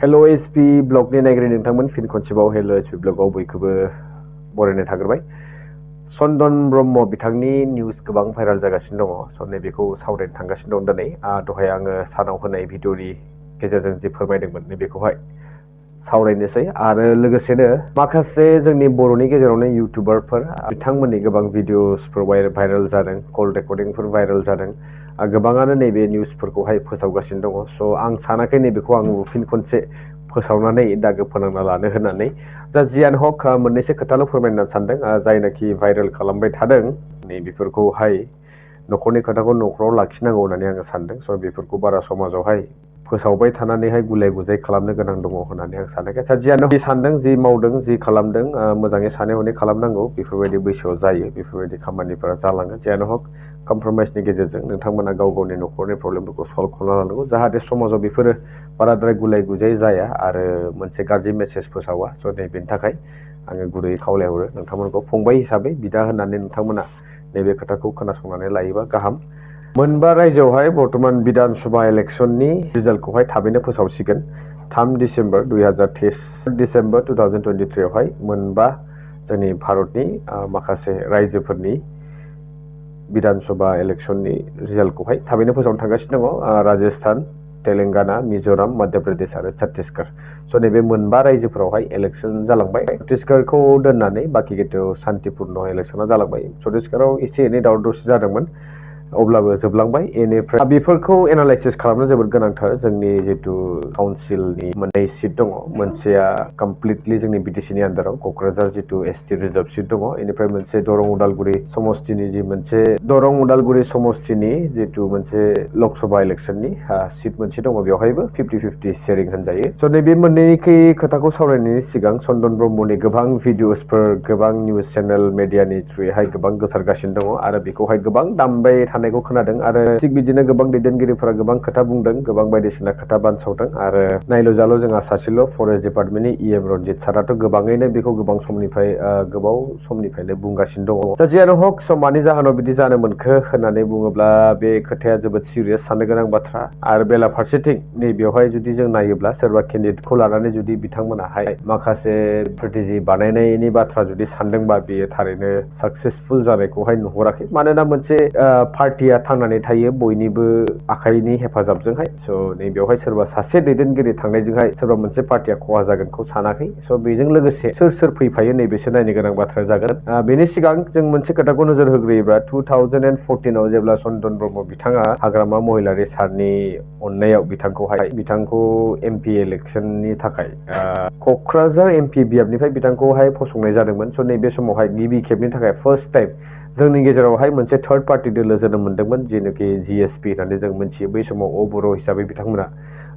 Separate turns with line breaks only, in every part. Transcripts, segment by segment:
Hello SP ब्लगनि नायगिरि नोंथांमोन फिन खनसेबाव हेलो एसपी ब्लगाव बयखौबो बरायनाय थाग्रोबाय। चन्दन ब्रह्म बिथांनि निउस गोबां भाइराल जागासिनो दङ। स' नैबेखौ सावरायनो थांगासिनो दं दिनै। दहाय आङो सानाव होनाय भिडिअनि गेजेरजों जि फोरमायदोंमोन नैबेखौहाय सावरायनोसै आरो लोगोसेनो माखासे जोंनि बर'नि गेजेरावनो इउटुबारफोर बिथांमोननि गोबां भिडिअसफोर भाइराल जादों, कल रेकर्डिंफोर भाइराल जादों। गोबाङानो नैबे निउसफोरखौहाय फोसावगासिनो दङ। स' आं सानाखै नैबेखौ आं फिन खनसे फोसावनानै दागो फोनांना लानो होननानै जा जियानो हक मोननैसो खोथाल' फोरमायनो सानदों। जायनाखि भाइरेल खालामबाय थादों नैबेफोरखौहाय न'खरनि खोथाखौ न'खराव लाखिनांगौ होननानै आङो सानदों। स' बेफोरखौ बारा समाजावहाय फोसावबाय थानानैहाय गुलाय गुजाय खालामनो गोनां दङ होननानै आं सानाखै। जियानो जि सानदों, जि मावदों, जि खालामदों मोजाङै सानै हनै खालामनांगौ। बेफोरबायदि बैसोआव जायो, बेफोरबायदि खामानिफोरा जालाङो। जियानो हक कमप्रमाइसनि गेजेरजों नोंथांमोना गाव गावनि न'खरनि प्रब्लेमफोरखौ सल्भ खालामना लानांगौ, जाहाथे समाजाव बेफोरो बाराद्राय गुलाय गुजाय जाया आरो मोनसे गाज्रि मेसेज फोसावा। स' नैबेनि थाखाय आङो गुरैयै खावलायहरो नोंथांमोनखौ फंबाय हिसाबै, बिदा होननानै नोंथांमोना नैबे खोथाखौ खोनासंनानै लायोबा गाहाम। मोनबा रायजोआवहाय बर्तमान बिधान सभा इलेक्सननि रिजाल्टखौहाय थाबैनो फोसावसिगोन। 3 डिसेम्बर 2023 डिसेम्बर 2023 आवहाय मोनबा जोंनि भारतनि माखासे रायजोफोरनि बिधान सभा इलेक्सननि रिजाल्टखौहाय थाबैनो फोसावनो थांगासिनो दङ। राजस्थान, तेलेंगाना, मिज'राम, मध्य प्रदेश आरो छत्तीसगढ़। स' नैबे मोनबा रायजोफोरावहाय इलेक्सन जालांबाय। छत्तीसगढ़खौ दोननानै बाखि गेटआव शान्तिपुर्ण इलेक्सना जालांबाय। छत्तीसगढ़आव एसे एनै दावराव दावसि जादोंमोन, अब्लाबो जोबलांबाय। बेनिफ्राय बेफोरखौ एनालाइसिस खालामनो जोबोद गोनांथार। जोंनि जितु काउन्सिलनि मोननै सिट दङ, मोनसेया कमप्लिटलि जोंनि बिटिसिनि आन्दाराव क'क्राझार जितु एसटि रिजार्भ सिट दङ। बेनिफ्राय मोनसे दरं उदालगुरि समस्तिनि जितु मोनसे लकसभा इलेक्सननि सिट मोनसे दङ, बेवहायबो 50-50 शेरिं होनजायो। स' नैबे मोननैखै खोथाखौ सावरायनायनि सिगां चन्दन ब्रह्मनि गोबां भिडिअसफोर, गोबां निउस चेनेल मेडियानि थ्रुयैहाय गोबां गोसारगासिनो दङ आरो बेखौहाय गोबां दामबाय थानायखौ खोनादों। आरो थिग बिदिनो गोबां दैदेनगिरिफोरा गोबां खोथा बुंदों, गोबां बायदिसिना खोथा बानसावदों। आरो नायल' जाल' जोंहा सासेल' फरेस्ट डिपार्टमेन्टनि EM रनजित साराथ' गोबाङैनो बेखौ गोबाव समनिफ्रायनो बुंगासिनो दङ। दा जियानो हक, मानि जाहोनाव बिदि जानो मोनखो होननानै बुङोब्ला बे खोथाया जोबोद सिरियास, साननो गोनां बाथ्रा। आरो बेलाफारसेथिं नैबेवहाय जुदि जों नायोब्ला सोरबा केन्डिडेटखौ लानानै जुदि बिथांमोनाहाय माखासे स्ट्रेटेजि बानायनायनि बाथ्रा जुदि सानदोंबा बेयो थारैनो साक्सेसफुल जानायखौहाय नुहुराखै। मानोना मोनसे पार्टिया थांनानै थायो बयनिबो आखाइनि हेफाजाबजोंहाय। स' नैबेवहाय सोरबा सासे दैदेनगिरि थांनायजोंहाय सोरबा मोनसे पार्टिया खहा जागोनखौ सानाखै। स' बेजों लोगोसे सोर सोर फैफायो नैबेसो नायनो गोनां बाथ्रा जागोन। बेनि सिगां जों मोनसे खोथाखौ नोजोर होग्रोयोब्ला 2014 आव जेब्ला चन्दन ब्रह्म बिथाङा हाग्रामा महिलारि सारनि अननायाव बिथांखौ MP इलेक्सननि थाखाय क'क्राझार MP बियाबनिफ्राय बिथांखौहाय फसंनाय जादोंमोन। स' नैबे समावहाय गिबि खेबनि थाखाय फार्स्ट टाइम जोंनि गेजेरावहाय मोनसे थर्ड पार्टि दोलो जोनोम मोन्दोंमोन, जेनोखि GSP होननानै जों मिथियो। बै समाव बर' हिसाबै बिथांमोना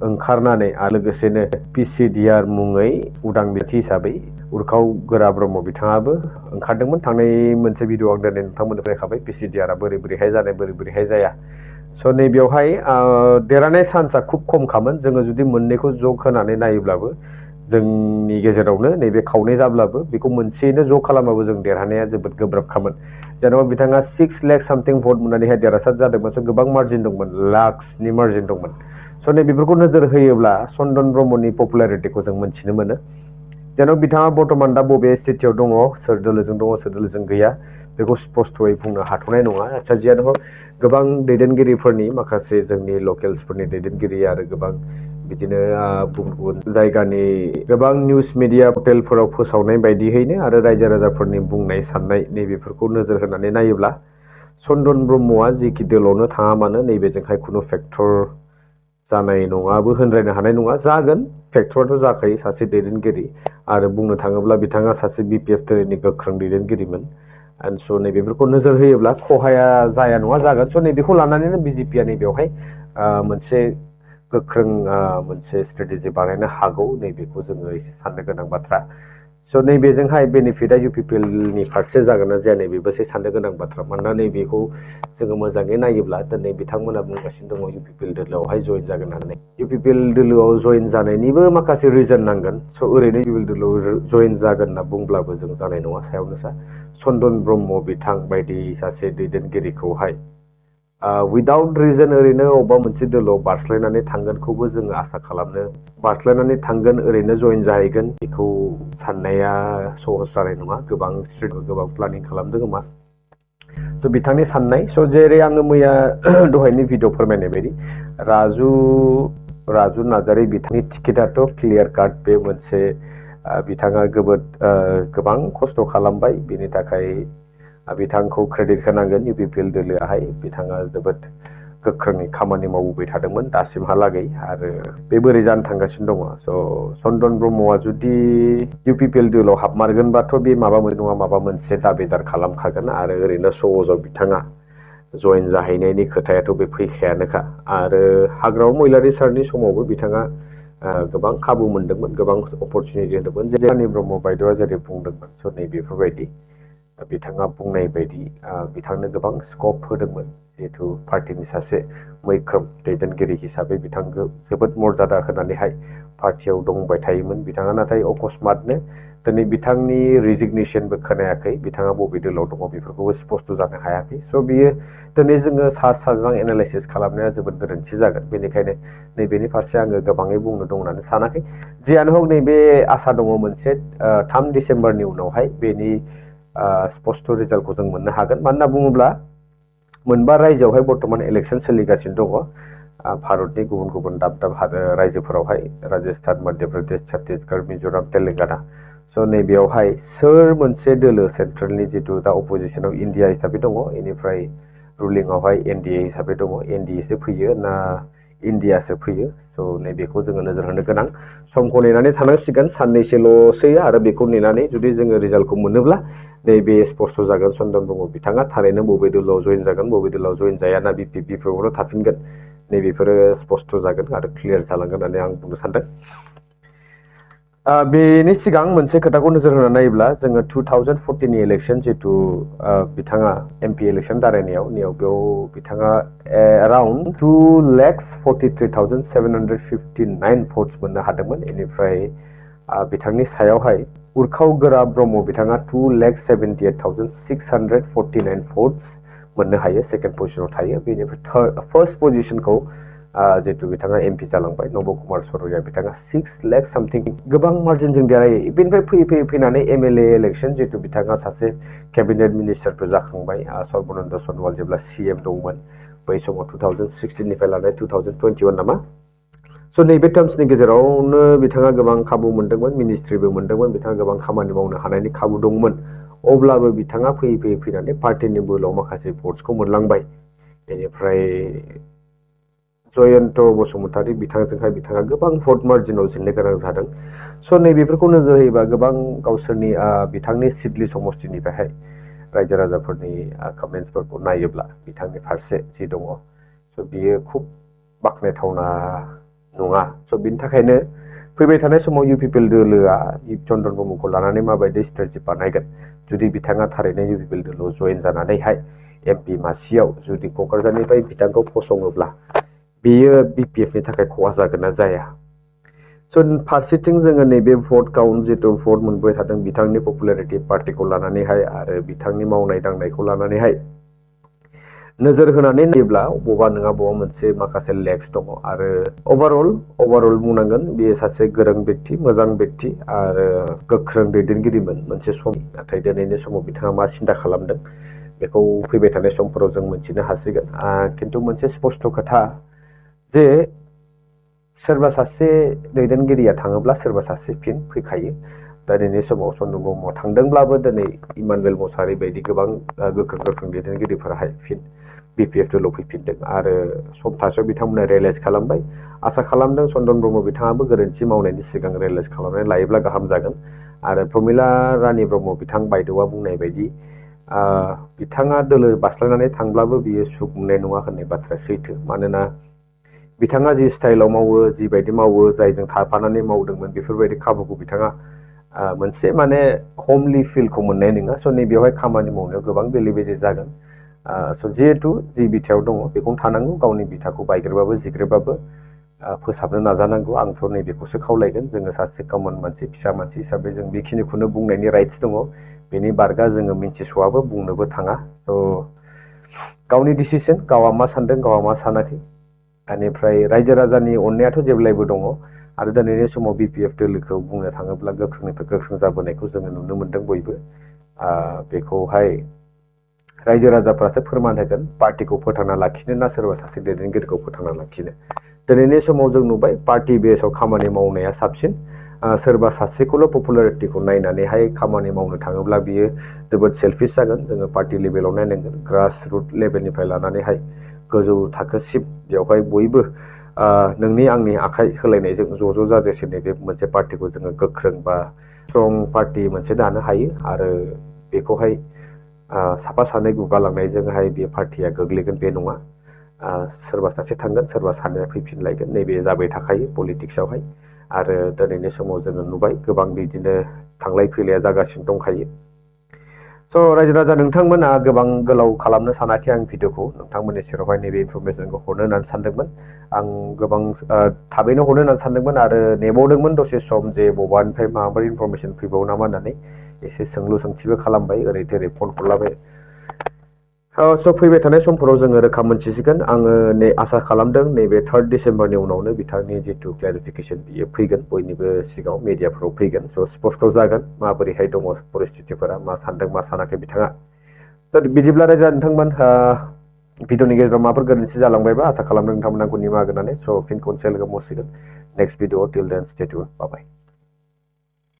ओंखारनानै आरो लोगोसेनो PCDR मुङै उदां बिथि हिसाबै उरखाव गोरा ब्रह्म बिथाङाबो ओंखारदोंमोन। थांनाय मोनसे भिडिअ आं दिनै नोंथांमोननो फरायखाबाय, PCDR बोरैहाय जानाय बोरैहाय जाया। स' नैबेयावहाय देरहानाय चान्सआ खुब खमखामोन। जोङो जुदि मोननैखौ ज' होनानै नायोब्लाबो जोंनि गेजेरावनो नैबे खावनै जाब्लाबो बेखौ मोनसेयैनो ज' खालामबाबो जों देरहानाया जोबोद गोब्राबखामोन। जेनेबा बिथाङा 6 लाख सामथिं भट मोननानैहाय देरहासार जादोंमोन। स' गोबां मार्जिन दंमोन, लाखसनि मार्जिन दंमोन। स' नैबेफोरखौ नोजोर होयोब्ला चन्दन ब्रह्मनि पपुलारिटिखौ जों मोनथिनो मोनो। जेन' बिथाङा बर्तमान दा बबे स्थितियाव दङ, सोर दोलोजों दङ, सोर दोलोजों गैया, बेखौ स्पस्त'यै बुंनो हाथ'नाय नङा। जियानो हक, गोबां दैदेनगिरिफोरनि, माखासे जोंनि लकेल्सफोरनि दैदेनगिरि आरो गोबां बिदिनो गुबुन गुबुन जायगानि गोबां निउस मिडिया पर्टेलफोराव फोसावनाय बायदियैनो आरो रायजो राजाफोरनि बुंनाय साननाय नैबेफोरखौ नोजोर होनानै नायोब्ला चन्दन ब्रह्मआ जिखि दोलावनो थाङा मानो नैबेजोंहाय खुनु फेक्टर जानाय नङाबो होनद्रायनो हानाय नङा। जागोन, फेक्टराथ' जाखायो सासे दैदेनगिरि। आरो बुंनो थाङोब्ला बिथाङा सासे BPF दोलोनि गोख्रों दैदेनगिरिमोन। एन्ड स' नैबेफोरखौ नोजोर होयोब्ला खहाया जाया नङा, जागोन। स' नैबेखौ लानानैनो BJPआ नैबेवहाय मोनसे गोख्रों मोनसे स्ट्रेटेजि बानायनो हागौ। नैबेखौ जोङो एसे साननो गोनां बाथ्रा। स' नैबेजोंहाय बेनिफिटआ UPPLनि फारसे जागोन ना जाया, नैबेबो एसे साननो गोनां बाथ्रा। मानोना नैबेखौ जोङो मोजाङै नायोब्ला दिनै बिथांमोना बुंगासिनो दङ UPPL दोलोआवहाय जइन जागोन होननानै। UPPL दोलोआव जइन जानायनिबो माखासे रिजन नांगोन। स' ओरैनो UPPL दोलोआव जइन जागोन होनना बुंब्लाबो जों जानाय नङा। सायावनो सा चन्दन ब्रह्म बिथां बायदि सासे दैदेनगिरिखौहाय विदाउट रिजन ओरैनो अबेबा मोनसे दोलोआव बारस्लायनानै थांगोनखौबो जोङो आसा खालामनो बारस्लायनानै थांगोन ओरैनो जइन जाहैगोन बेखौ साननाया सहज जानाय नङा गोबां गोबां प्लानिं खालामदों खोमा स' बिथांनि साननाय स' जेरै आङो मैया दहायनि भिडिअ फोरमायनाय बायदि राजु नार्जारी बिथांनि टिकेटआथ' क्लियार काट बे मोनसे बिथाङा गोबां खस्थ' खालामबाय बेनि थाखाय बिथांखौ क्रेडिट होनांगोन इउपिपिएल दोलोआहाय बिथाङा जोबोद गोख्रोङै खामानि मावबोबाय थादोंमोन दासिमहालागै आरो बे बोरै जानो थांगासिनो दङ स' चन्दन ब्रह्मआ जुदि इउपिपिएल दोलोआव हाबमारगोनबाथ' बे माबा मोनसे नङा माबा मोनसे दाबिदार खालामखागोन आरो ओरैनो सहजाव बिथाङा जइन जाहैनायनि खोथायाथ' बे फैखायानोखा आरो हाग्रामा महिलारि सारनि समावबो बिथाङा गोबां खाबु मोनदोंमोन गोबां अपरचुनिटि होदोंमोन जेरै ब्रह्म बायद'आ जेरै बुंदोंमोन स' नै बेफोरबायदि बिथाङा बुंनाय बायदि बिथांनो गोबां स्कप होदोंमोन जिहेतु पार्टिनि सासे मैखोम दैदेनगिरि हिसाबै बिथांखौ जोबोद मर्यादा होनानैहाय पार्टियाव दंबाय थायोमोन बिथाङा नाथाय अकस्मातनो दिनै बिथांनि रिजिगनेसनबो खोनायाखै बिथाङा बबे दोलोआव दङ बेफोरखौबो स्पस्ट जानो हायाखै स' बियो दिनै जोङो साज्रां एनालाइसिस खालामनाया जोबोद गोरोन्थि जागोन बेनिखायनो नैबेनि फारसे आङो गोबाङै बुंनो दं होननानै सानाखै जियानो हक नैबे आसा दङ मोनसे 3 डिसेम्बरनि उनावहाय बेनि स्पस्ट रिजाल्टखौ जों मोननो हागोन मानो होनना बुङोब्ला मोनबा रायजोआवहाय बर्तमान इलेक्सन सोलिगासिनो दङ भारतनि गुबुन गुबुन दाब दाब रायजोफोरावहाय राजस्थान मध्य प्रदेश छत्तीसगढ़ मिज'राम तेलेंगाना स' नैबेयावहाय सोर मोनसे दोलो सेन्ट्रेलनि जिथु दा अपोजिसनाव इन्डिया हिसाबै दङ बेनिफ्राय रुलिंआवहाय एनडिए हिसाबै दङ एनडिएसो फैयो ना इन्डियासो फैयो स' नैबेखौ जोङो नोजोर होनो गोनां समखौ नेनानै थानांसिगोन साननैसोल'सै आरो बेखौ नेनानै जुदि जोङो रिजाल्टखौ मोनोब्ला नैबे स्पस्ट जागोन चन्दन ब्रह्म बिथाङा थारैनो बबे दोलोआव जइन जागोन बबे दोलोआव जइन जाया ना बिपिपिफोरावनो थाफिनगोन नैबेफोरो स्पस्ट जागोन आरो क्लियार जालांगोन होननानै आं बुंनो सानदों बेनि सिगां मोनसे खोथाखौ नोजोर होनानै नायोब्ला जोङो 2014नि इलेक्सन जितु बिथाङा एमपि इलेक्सन दारायनायाव बेयाव बिथाङा एराउन्ड 2,43,759 भट्स मोननो हादोंमोन बेनिफ्राय बिथांनि सायावहाय उर्खाव गोरा ब्रह्म बिथाङा 2,78,649 भट्स मोननो हायो सेकेन्ड पजिशनाव थायो बेनिफ्राय फार्स्ट पजिशनखौ जितु बिथाङा एमपि जालांबाय नब कुमार सरया बिथाङा 6 लाख सामथिं गोबां मार्जिनजों देरहायो बेनिफ्राय फैयै फैनानै एमएलए इलेक्सन जितु बिथाङा सासे केबिनेट मिनिस्टारबो जाखांबाय सर्बानन्द सनवाल जेब्ला सीएम दंमोन बै समाव 2016निफ्राय लानानै 2021 नामा स' नैबे टार्म्सनि गेजेरावनो बिथाङा गोबां खाबु मोनदोंमोन मिनिस्ट्रिबो मोनदोंमोन बिथाङा गोबां खामानि मावनो हानायनि खाबु दंमोन अब्लाबो बिथाङा फैयै फैनानै पार्टिनि बोलोआव माखासे भट्सखौ मोनलांबाय बेनिफ्राय जयन्त बसुमतारी बिथांजोंहाय बिथाङा गोबां भट मार्जिनाव जेननो गोनां जादों स' नैबेफोरखौ नोजोर होयोबा गोबां गावसोरनि बिथांनि सिडली समस्तिनिफ्रायहाय रायजो राजाफोरनि कमेन्ट्सफोरखौ नायोब्ला बिथांनि फारसे जि दङ स' बियो खुब बाख्नायथावना नङा स' बिनि थाखायनो फैबाय थानाय समाव इउपिपिएल दोलोआ चन्दन ब्रह्मखौ लानानै माबायदि स्ट्रेटेजि बानायगोन जुदि बिथाङा थारैनो इउपिपिएल दोलोआव जइन जानानैहाय एमपि मासियाव जुदि क'क्राझारनिफ्राय बिथांखौ फसङोब्ला बेयो बिपिएफनि थाखाय खहा जागोन ना जाया स' फारसेथिं जोङो नैबे भट काउन्ट जितु भट मोनबाय थादों बिथांनि पपुलारिटि पार्टिखौ लानानैहाय आरो बिथांनि मावनाय दांनायखौ लानानैहाय नोजोर होनानै नायोब्ला बबेबा नङा बबेबा मोनसे माखासे लेक्स दङ आरो अभारअल बुंनांगोन बेयो सासे गोरों व्यक्ति मोजां व्यक्ति आरो गोख्रों दैदेनगिरिमोन मोनसे सम नाथाय दिनैनि समाव बिथाङा मा सिन्था खालामदों बेखौ फैबाय थानाय समफोराव जों मोनथिनो हासिगोन खिन्थु मोनसे स्पस्ट खोथा जे सोरबा सासे दैदेनगिरिया थाङोब्ला सोरबा सासे फिन फैखायो दिनैनि समाव चन्दन ब्रह्मआ थांदोंब्लाबो दिनै इमानुवेल मुसाहारि बायदि गोबां गोख्रों दैदेनगिरिफोराहाय फिन बिपिएफ दोलोआव फैफिनदों आरो सप्तासेयाव बिथांमोना रियेलाइज खालामबाय आसा खालामदों चन्दन ब्रह्म बिथाङाबो गोरोन्थि मावनायनि सिगां रियेलाइज खालामनानै लायोब्ला गाहाम जागोन आरो प्रमिला रानी ब्रह्म बिथां बायद'आ बुंनाय बायदि बिथाङा दोलो बास्लायनानै थांब्लाबो बियो सुख मोननाय नङा होननाय बाथ्राया सैथो मानोना बिथाङा जि स्टाइलाव मावो जिबायदि मावो जायजों थाफानानै मावदोंमोन बेफोरबायदि खाबुखौ बिथाङा मोनसे माने हमलि फिलखौ मोननाय नङा स' नैबेयावहाय खामानि मावनायाव गोबां बेले बेजे जागोन स' जिहेतु जि बिथायाव दङ बेखौनो थानांगौ गावनि बिथाखौ बायग्रोबाबो जिग्रोबाबो फोसाबनो नाजानांगौ आंथ' नैबेखौसो खावलायगोन जोङो सासे कमन मानसि फिसा मानसि हिसाबै जों बेखिनिखौनो बुंनायनि राइट्स दङ बेनि बारगा जोङो मिन्थिस'आबो बुंनोबो थाङा स' गावनि डिसिसन गावा मा सानदों गावा मा सानाखै बेनिफ्राय रायजो राजानि अननायाथ' जेब्लायबो दङ आरो दिनैनि समाव बिपिएफ दोलोखौ बुंनो थाङोब्ला गोख्रोंनिफ्राय गोख्रों जाबोनायखौ जोङो नुनो मोन्दों बयबो बेखौहाय रायजो राजाफ्रासो फोरमान होगोन पार्टिखौ फोथांना लाखिनो ना सोरबा सासे दैदेनगिरिखौ फोथांना लाखिनो दिनैनि समाव जों नुबाय पार्टी बेसआव खामानि मावनाया साबसिन सोरबा सासेखौल' पपुलारिटिखौ नायनानैहाय खामानि मावनो थाङोब्ला बियो जोबोद सेल्फिश जागोन जोङो पार्टी लेभेलाव नायनांगोन ग्रास रुट लेभेलनिफ्राय लानानैहाय गोजौ थाखोसिम बेवहाय बयबो नोंनि आंनि आखाइ होलायनायजों ज' जाजासे नैबे मोनसे पार्टीखौ जोङो गोख्रों बा स्ट्रं पार्टी मोनसे दानो हायो आरो बेखौहाय साफा सानै गुगालांनायजोंहाय बे पार्टीया गोग्लैगोन बे नङा सोरबा सासे थांगोन सोरबा सानैया फैफिनलायगोन नैबे जाबाय थाखायो पलिटिक्सआवहाय आरो दिनैनि समाव जोङो नुबाय गोबां बिदिनो थांलाय फैलाया जागासिनो दंखायो स' रायजो राजा नोंथांमोना गोबां गोलाव खालामनो सानाखै आं भिडिअखौ नोंथांमोननि सेरावहाय नैबे इनफरमेसनखौ हरनो होननानै सानदोंमोन आं गोबां थाबैनो हरनो होननानै सानदोंमोन आरो नेबावदोंमोन दसे सम जे बबेबानिफ्राय माबाफोर इनफरमेसन फैबावो नामा होननानै एसे सोंलु सोंथिबो खालामबाय ओरै थोरै फन हरलाबाय स' फैबाय थानाय समफोराव जोङो रोखा मोनथिसिगोन आङो आसा खालामदों नैबे 3 डिसेम्बरनि उनावनो बिथांनि जिथु क्लेरिफिकेसन बियो फैगोन बयनिबो सिगाङाव मिडियाफोराव फैगोन स' स्पष्ट जागोन माबोरैहाय दङ परिस्थितिफोरा मा सानदों मा सानाखै बिथाङा बिदिब्ला रायजो नोंथांमोन भिडिअनि गेजेराव माबाफोर गोरोन्थि जालांबायबा आसा खालामदों नोंथांमोना आंखौ निमाहा होगोन स' फिन खनसे लोगो मोनसिगोन नेक्स्ट भिडिअ टिल देन स्टे टिउन बाय बाय